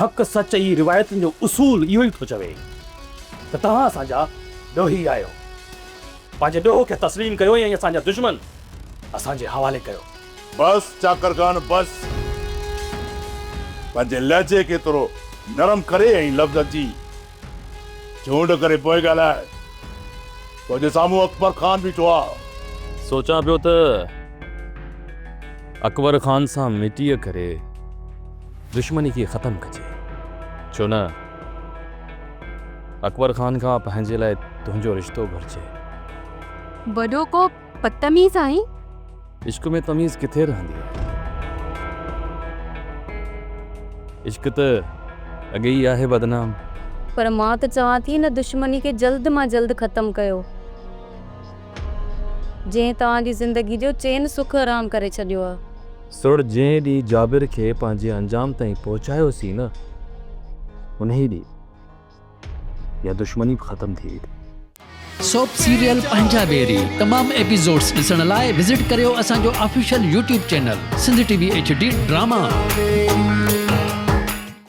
حق سچ ۽ روايتن جو اصول اهو ئي ٿو چوي ته توهان اسان جا ڏوهي آهيو. پنهنجي ڏوهه کي تسليم ڪيو ۽ اسان جا دشمن اسان جي حوالي ڪيو. بس چاڪر خان بس. پنهنجي لهجي کي ٿورو نرم ڪري ۽ لفظن جي چونڊ ڪري پوء ڳالهاء. تنهنجي سامهون اڪبر خان بيٺو آ. سوچان پيو ته اڪبر خان سان مٽيء ڪري دشمني کي ختم ڪجي. ڇو نه اڪبر خان کان پنهنجي لاء تنهنجو رشتو گهرجي. وڏو ڪو بدتميز آهين. عشق ۾ تميز ڪٿي رهندي آهي. عشق ته اڳي ئي آهي بدنام. پر مان ته چوان ٿي ان دشمني کي جلد مان جلد ختم ڪيو. جنهن توهان جي زندگي جو چين سک حرام ڪري ڇڏيو آهي. سڙ جنهن ڏينهن جابر کي پنهنجي انجام تائين پهچايوسين نه، انهي ڏينهن اها دشمني به ختم ٿي ويندي. سوپ سيريل پنهنجا ويري تمام ايپيسوڊس ڏسڻ لاء وزٽ ڪريو اسان جو official YouTube channel Sindh T V H D drama.